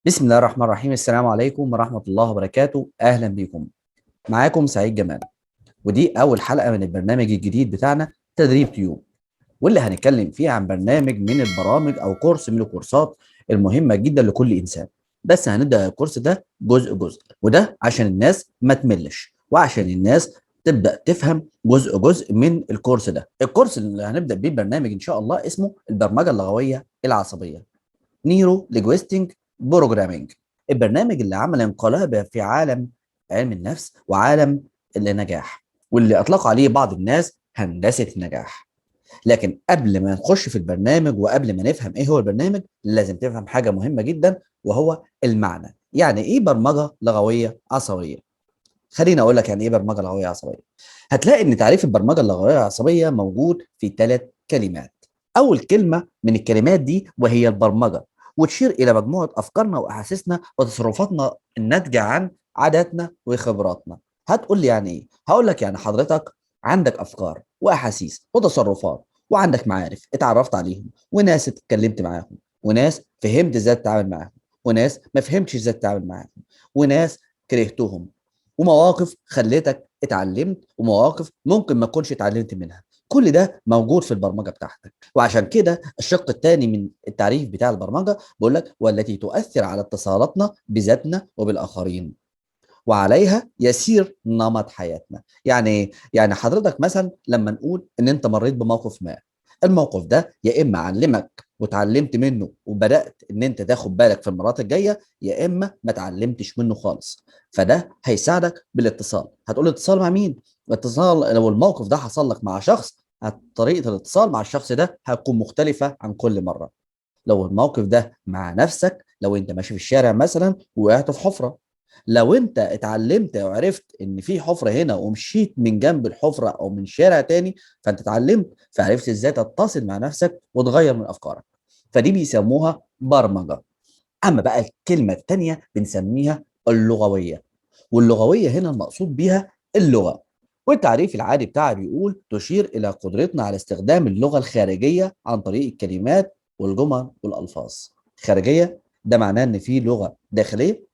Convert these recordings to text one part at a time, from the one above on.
بسم الله الرحمن الرحيم. السلام عليكم ورحمة الله وبركاته. أهلا بكم، معاكم سعيد جمال، ودي أول حلقة من البرنامج الجديد بتاعنا تدريب تيوب، واللي هنتكلم فيه عن برنامج من البرامج أو كورس من الكورسات المهمة جدا لكل إنسان. بس هنبدأ الكورس ده جزء جزء، وده عشان الناس ما تملش وعشان الناس تبدأ تفهم جزء جزء من الكورس ده. الكورس اللي هنبدأ بيه البرنامج إن شاء الله اسمه البرمجة اللغوية العصبية، neuro linguistic programming. البرنامج اللي عمل انقلاب في عالم علم النفس وعالم النجاح، واللي اطلق عليه بعض الناس هندسة النجاح. لكن قبل ما نخش في البرنامج وقبل ما نفهم ايه هو البرنامج، لازم تفهم حاجة مهمة جدا، وهو المعنى. يعني ايه برمجة لغوية عصبية؟ خليني اقول لك يعني ايه برمجة لغوية عصبية. هتلاقي ان تعريف البرمجة اللغوية العصبية موجود في 3 كلمات. اول كلمة من الكلمات دي وهي البرمجة، وتشير الى مجموعة افكارنا واحاسيسنا وتصرفاتنا الناتجة عن عاداتنا وخبراتنا. هتقول لي يعني ايه؟ هقول لك يعني حضرتك عندك افكار واحاسيس وتصرفات، وعندك معارف اتعرفت عليهم، وناس اتكلمت معاهم، وناس فهمت ازاي تتعامل معاهم، وناس ما فهمتش ازاي تتعامل معاهم، وناس كرهتهم، ومواقف خلتك اتعلمت، ومواقف ممكن ما تكونش اتعلمت منها. كل ده موجود في البرمجة بتاعتك. وعشان كده الشق الثاني من التعريف بتاع البرمجة بيقول لك والتي تؤثر على اتصالاتنا بذاتنا وبالاخرين، وعليها يسير نمط حياتنا. يعني ايه؟ يعني حضرتك مثلا لما نقول ان انت مريت بموقف ما، الموقف ده يا اما علمك وتعلمت منه وبدات ان انت تاخد بالك في المرات الجاية، يا اما ما تعلمتش منه خالص. فده هيساعدك بالاتصال. هتقول اتصال مع مين؟ اتصال لو الموقف ده حصل لك مع شخص، طريقه الاتصال مع الشخص ده هتكون مختلفة عن كل مرة. لو الموقف ده مع نفسك، لو انت ماشي في الشارع مثلا وقعت في حفره، لو انت اتعلمت وعرفت ان في حفره هنا ومشيت من جنب الحفرة او من شارع تاني، فانت اتعلمت، فعرفت ازاي تتصل مع نفسك وتغير من افكارك. فدي بيسموها برمجة. اما بقى الكلمة التانية بنسميها اللغوية، واللغويه هنا المقصود بيها اللغة. والتعريف العادي بتاعها بيقول تشير الى قدرتنا على استخدام اللغة الخارجية عن طريق الكلمات والجمل والالفاظ. خارجية ده معناه ان في لغة داخلية،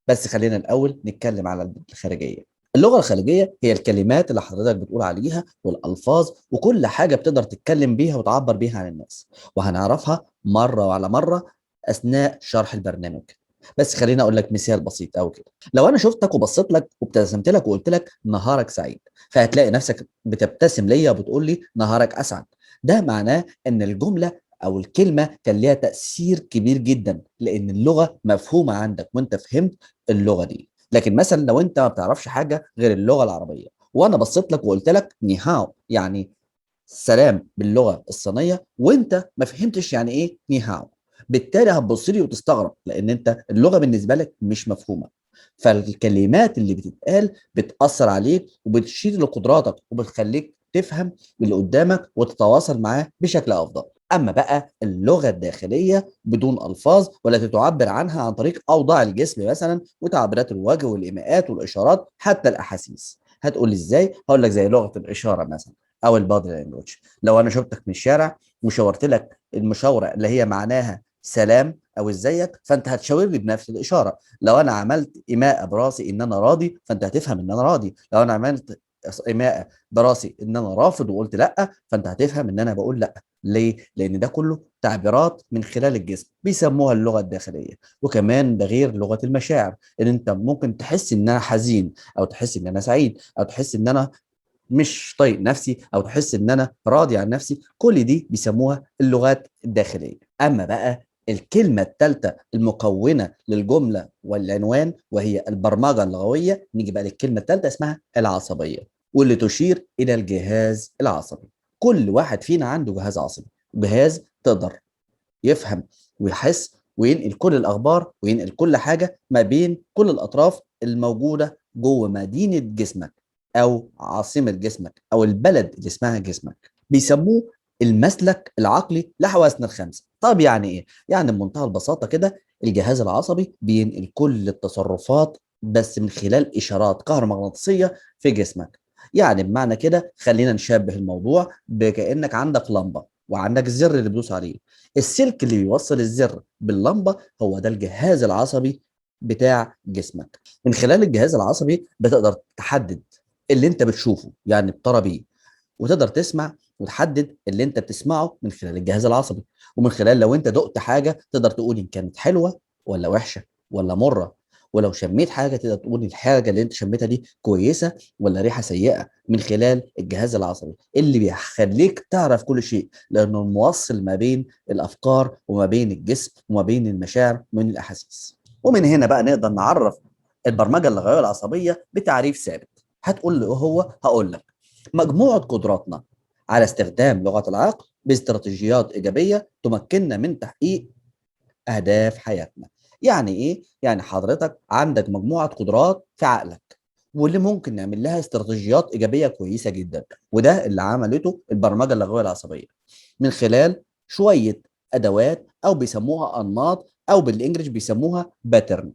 بس خلينا الاول نتكلم على الخارجية. اللغة الخارجية هي الكلمات اللي حضرتك بتقول عليها والالفاظ وكل حاجة بتقدر تتكلم بيها وتعبر بيها عن الناس، وهنعرفها مرة وعلى مرة اثناء شرح البرنامج. بس خليني اقول لك مثال بسيط قوي كده. لو انا شفتك وبصيت لك وابتسمت لك وقلت لك نهارك سعيد، فهتلاقي نفسك بتبتسم ليا وبتقول لي نهارك اسعد. ده معناه ان الجملة او الكلمة كان ليها تاثير كبير جدا، لان اللغة مفهومه عندك وانت فهمت اللغة دي. لكن مثلا لو انت ما بتعرفش حاجة غير اللغة العربية، وانا بصيت لك وقلت لك 你好، يعني سلام باللغة الصينية، وانت ما فهمتش يعني ايه 你好، بالتالي هتبص لي وتستغرب، لان انت اللغة بالنسبة لك مش مفهومه. فالكلمات اللي بتتقال بتاثر عليك وبتشير لقدراتك وبتخليك تفهم اللي قدامك وتتواصل معاه بشكل افضل. اما بقى اللغة الداخلية بدون الفاظ، والتي تعبر عنها عن طريق اوضاع الجسم مثلا، وتعبيرات الوجه والايماءات والاشارات، حتى الاحاسيس. هتقول لي ازاي؟ هقول لك زي لغة الاشارة مثلا او ال body language. لو انا شفتك من الشارع وشاورت لك المشاورة اللي هي معناها سلام او ازيك، فانت هتشاور لي بنفس الاشارة. لو انا عملت ايماء براسي ان انا راضي، فانت هتفهم ان انا راضي. لو انا عملت ايماء براسي ان انا رافض وقلت لا، فانت هتفهم ان انا بقول لا. ليه؟ لان ده كله تعبيرات من خلال الجسم، بيسموها اللغة الداخلية. وكمان ده غير لغة المشاعر، ان انت ممكن تحس ان انا حزين، او تحس ان انا سعيد، او تحس ان انا مش طايق نفسي، او تحس ان انا راضي عن نفسي. كل دي بيسموها اللغات الداخلية. اما بقى الكلمة الثالثة المكونة للجملة والعنوان وهي البرمجة اللغوية، نيجي بقى للكلمة الثالثة اسمها العصبية، واللي تشير الى الجهاز العصبي. كل واحد فينا عنده جهاز عصبي، جهاز تقدر يفهم ويحس وينقل كل الاخبار وينقل كل حاجة ما بين كل الاطراف الموجودة جوه مدينة جسمك او عاصمة جسمك او البلد اللي اسمها جسمك. بيسموه المسلك العقلي لحواسنا الخمسة. طب يعني ايه؟ يعني بمنتهى البساطة كده الجهاز العصبي بينقل كل التصرفات بس من خلال اشارات كهرومغناطيسيه في جسمك. يعني بمعنى كده خلينا نشبه الموضوع بكأنك عندك لمبة، وعندك الزر اللي بتدوس عليه. السلك اللي بيوصل الزر باللمبه هو ده الجهاز العصبي بتاع جسمك. من خلال الجهاز العصبي بتقدر تحدد اللي انت بتشوفه، يعني بترى بيه، وتقدر تسمع وتحدد اللي انت بتسمعه من خلال الجهاز العصبي، ومن خلال لو انت دقت حاجة تقدر تقول ان كانت حلوة ولا وحشة ولا مرة، ولو شميت حاجة تقدر تقول الحاجة اللي انت شميتها دي كويسة ولا ريحه سيئه، من خلال الجهاز العصبي اللي بيخليك تعرف كل شيء، لانه الموصل ما بين الافكار وما بين الجسم وما بين المشاعر ومن الاحاسيس. ومن هنا بقى نقدر نعرف البرمجة اللغوية العصبية بتعريف ثابت. هتقول لي هو؟ هقول لك مجموعة قدراتنا على استخدام لغة العقل باستراتيجيات ايجابية تمكننا من تحقيق اهداف حياتنا. يعني ايه؟ يعني حضرتك عندك مجموعة قدرات في عقلك واللي ممكن نعمل لها استراتيجيات ايجابية كويسة جدا، وده اللي عملته البرمجة اللغوية العصبية من خلال شوية ادوات او بيسموها انماط او بال English بيسموها pattern،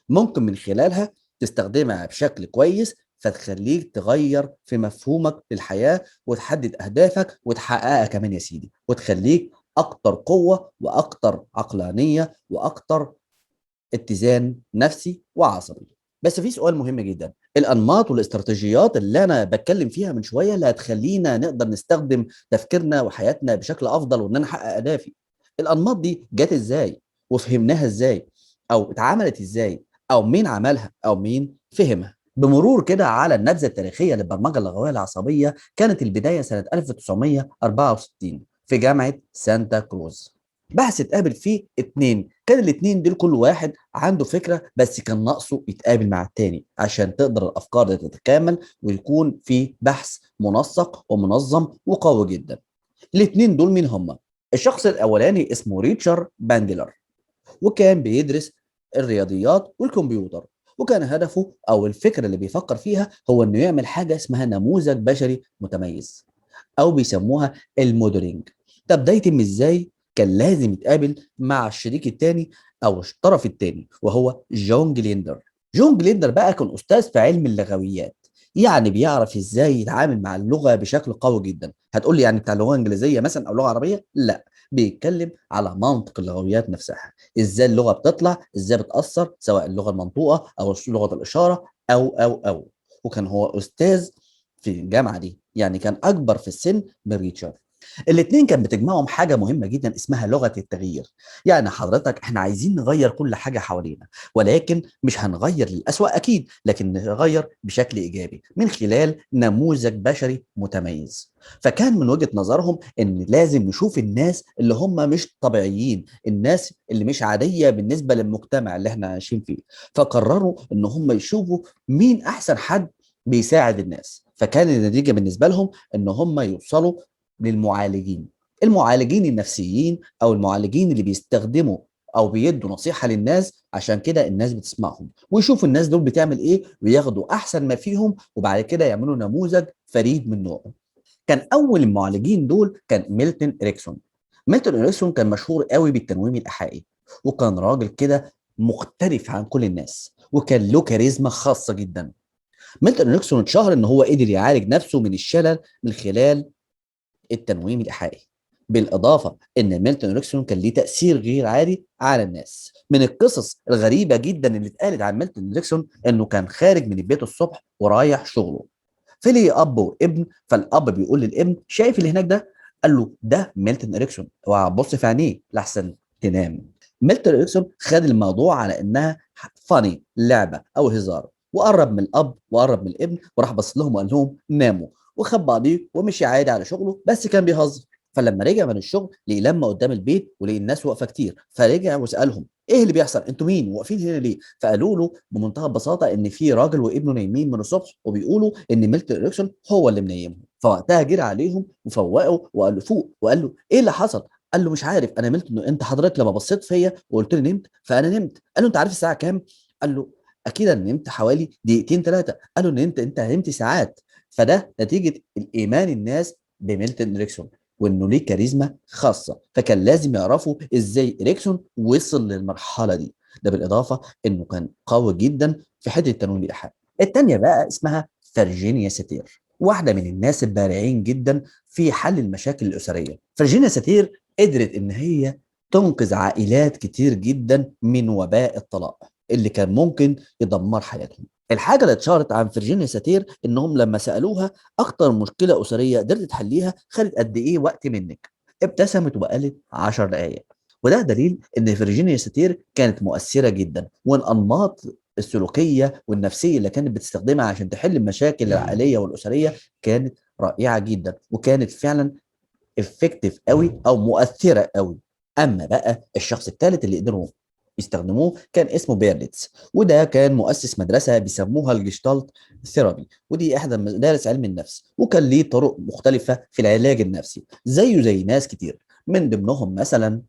ممكن من خلالها تستخدمها بشكل كويس فتخليك تغير في مفهومك للحياة وتحدد اهدافك وتحققها كمان يا سيدي، وتخليك اكتر قوة واكتر عقلانية واكتر اتزان نفسي وعصبي. بس في سؤال مهم جدا، الانماط والاستراتيجيات اللي انا بتكلم فيها من شوية اللي هتخلينا نقدر نستخدم تفكيرنا وحياتنا بشكل افضل وان انا احقق اهدافي، الانماط دي جت ازاي وفهمناها ازاي او اتعملت ازاي او مين عملها او مين فهمها؟ بمرور كده على النبذه التاريخية للبرمجه اللغوية العصبية، كانت البداية سنة 1964 في جامعه سانتا كروز. بحث اتقابل فيه اتنين، كان الاتنين دول كل واحد عنده فكرة بس كان ناقصه يتقابل مع التاني عشان تقدر الافكار دي تتكامل ويكون في بحث منسق ومنظم وقوي جدا. الاتنين دول مين هما؟ الشخص الاولاني اسمه ريتشارد باندلر، وكان بيدرس الرياضيات والكمبيوتر، وكان هدفه او الفكرة اللي بيفكر فيها هو انه يعمل حاجة اسمها نموذج بشري متميز او بيسموها ال modeling. طب ده يتم ازاي؟ كان لازم يتقابل مع الشريك الثاني او الطرف الثاني وهو جون جليندر. جون جليندر بقى كان استاذ في علم اللغويات، يعني بيعرف ازاي يتعامل مع اللغة بشكل قوي جدا. هتقول لي يعني بتاع لغة انجليزية مثلا او لغة عربية؟ لا، بيتكلم على منطق اللغويات نفسها، ازاي اللغة بتطلع، ازاي بتاثر، سواء اللغة المنطوقه او لغة الاشارة او او او. وكان هو استاذ في الجامعة دي، يعني كان اكبر في السن من ريتشارد. الاثنين كان بتجمعهم حاجة مهمة جدا اسمها لغة التغيير. يعني حضرتك احنا عايزين نغير كل حاجة حوالينا، ولكن مش هنغير للأسوأ اكيد، لكن نغير بشكل ايجابي من خلال نموذج بشري متميز. فكان من وجهه نظرهم ان لازم نشوف الناس اللي هم مش طبيعيين، الناس اللي مش عادية بالنسبة للمجتمع اللي احنا عايشين فيه. فقرروا ان هم يشوفوا مين احسن حد بيساعد الناس. فكان النتيجة بالنسبة لهم ان هم يوصلوا للمعالجين، المعالجين النفسيين او المعالجين اللي بيستخدموا او بيدوا نصيحة للناس، عشان كده الناس بتسمعهم ويشوفوا الناس دول بتعمل ايه وياخدوا احسن ما فيهم، وبعد كده يعملوا نموذج فريد من نوعه. كان اول المعالجين دول كان ميلتون اريكسون. ميلتون اريكسون كان مشهور قوي بالتنويم الايحائي، وكان راجل كده مختلف عن كل الناس، وكان له كاريزما خاصة جدا. ميلتون اريكسون اتشهر ان هو قدر يعالج نفسه من الشلل من خلال التنويم الإيحائي. بالإضافة إن ميلتون إريكسون كان ليه تأثير غير عادي على الناس. من القصص الغريبة جدا اللي اتقالت عن ميلتون إريكسون إنه كان خارج من البيت الصبح ورايح شغله، فليه أب وابن، فالأب بيقول للابن شايف اللي هناك ده؟ قال له ده ميلتون إريكسون، اوعى تبص في عينيه لحسن تنام. ميلتون إريكسون خد الموضوع على إنها funny، لعبة أو هزار، وقرب من الأب وقرب من الابن وراح بص لهم وقال لهم ناموا، وخد بعضيه ومشي عادي على شغله، بس كان بيهزر. فلما رجع من الشغل لقي لما قدام البيت ولقي الناس واقفة كتير، فرجع وسالهم ايه اللي بيحصل؟ انتوا مين؟ واقفين هنا ليه؟ فقالوا له بمنتهى البساطة ان في راجل وابنه نايمين من الصبح وبيقولوا ان ميلتون اريكسون هو اللي منيمهم. فوقتها جري عليهم وفوقه وقال له فوق، وقال له ايه اللي حصل؟ قال له مش عارف انا ميلتون، انت حضرتك لما بصيت فيا وقلت لي نمت فانا نمت. قال له انت عارف الساعة كام؟ قال له اكيد انا نمت حوالي دقيقتين ثلاثة. قال له ان انت نمت ساعات. فده نتيجة الايمان الناس بميلتون اريكسون وانه ليه كاريزما خاصة، فكان لازم يعرفوا ازاي اريكسون وصل للمرحلة دي. ده بالاضافة انه كان قوي جدا في حتة التنويم الايحائي. الثانية بقى اسمها فرجينيا ساتير. واحدة من الناس البارعين جدا في حل المشاكل الأسرية. فرجينيا ساتير قدرت إن هي تنقذ عائلات كتير جدا من وباء الطلاق اللي كان ممكن يدمر حياتهم. الحاجة اللي اتشهرت عن فرجينيا ساتير إنهم لما سألوها أكتر مشكلة أسرية قدرت تحليها خدت قد إيه وقت منك، ابتسمت وقالت 10 دقايق. وده دليل إن فرجينيا ساتير كانت مؤثرة جدا، والأنماط السلوكية والنفسية اللي كانت بتستخدمها عشان تحل المشاكل العائلية والأسرية كانت رائعة جدا، وكانت فعلا effective قوي أو مؤثرة قوي. أما بقى الشخص الثالث اللي قدروا يستخدموه كان اسمه بيرليتس، وده كان مؤسس مدرسة بيسموها ال Gestalt therapy، ودي إحدى مدارس علم النفس، وكان ليه طرق مختلفة في العلاج النفسي زيه زي ناس كتير، من ضمنهم مثلا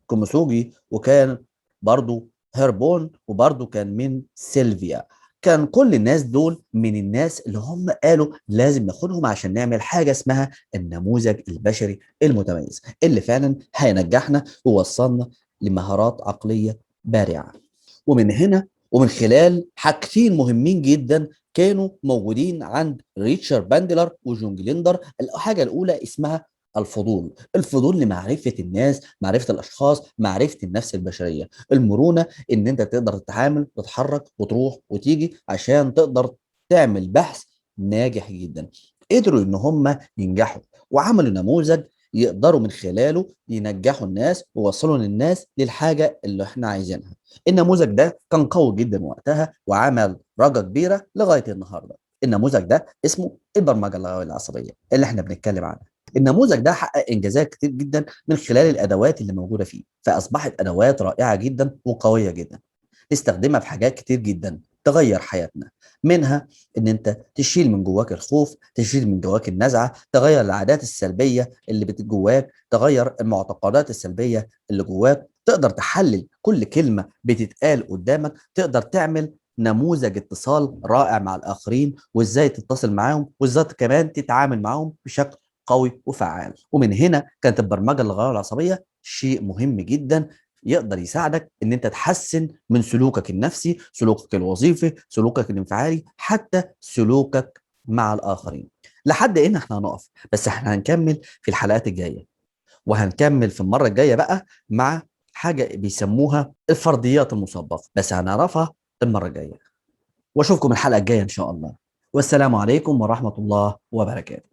كوموسوجي، وكان برضو هيربون، وبرضو كان من سيلفيا. كان كل الناس دول من الناس اللي هم قالوا لازم ناخدهم عشان نعمل حاجة اسمها النموذج البشري المتميز اللي فعلا هينجحنا ووصلنا لمهارات عقلية بارعة. ومن هنا ومن خلال حاجتين مهمين جدا كانوا موجودين عند ريتشارد باندلر وجون جليندر. الحاجة الأولى اسمها الفضول، الفضول لمعرفة الناس، معرفة الأشخاص، معرفة النفس البشرية، المرونة إن أنت تقدر تتعامل وتتحرك وتروح وتيجي عشان تقدر تعمل بحث ناجح جدا. قدروا إن هم ينجحوا وعملوا نموذج يقدروا من خلاله ينجحوا الناس ويوصلوا للناس للحاجة اللي احنا عايزينها. النموذج ده كان قوي جدا وقتها وعمل رجة كبيرة لغاية النهاردة. النموذج ده اسمه البرمجة اللغوية العصبية اللي احنا بنتكلم عنها. النموذج ده حقق إنجازات كتير جدا من خلال الأدوات اللي موجودة فيه، فأصبحت أدوات رائعة جدا وقوية جدا نستخدمها في حاجات كتير جدا تغير حياتنا، منها إن أنت تشيل من جواك الخوف، تشيل من جواك النزعة، تغير العادات السلبية اللي جواك، تغير المعتقدات السلبية اللي جواك، تقدر تحلل كل كلمة بتتقال قدامك، تقدر تعمل نموذج اتصال رائع مع الآخرين وإزاي تتصل معاهم وإزاي كمان تتعامل معاهم بشكل قوي وفعال. ومن هنا كانت البرمجة اللغوية العصبية شيء مهم جدا يقدر يساعدك ان انت تحسن من سلوكك النفسي، سلوكك الوظيفي، سلوكك الانفعالي، حتى سلوكك مع الاخرين. لحد هنا احنا هنقف، بس احنا هنكمل في الحلقات الجاية، وهنكمل في المرة الجاية بقى مع حاجة بيسموها الفرضيات المسبقة، بس هنعرفها المرة الجاية. واشوفكم الحلقة الجاية ان شاء الله، والسلام عليكم ورحمة الله وبركاته.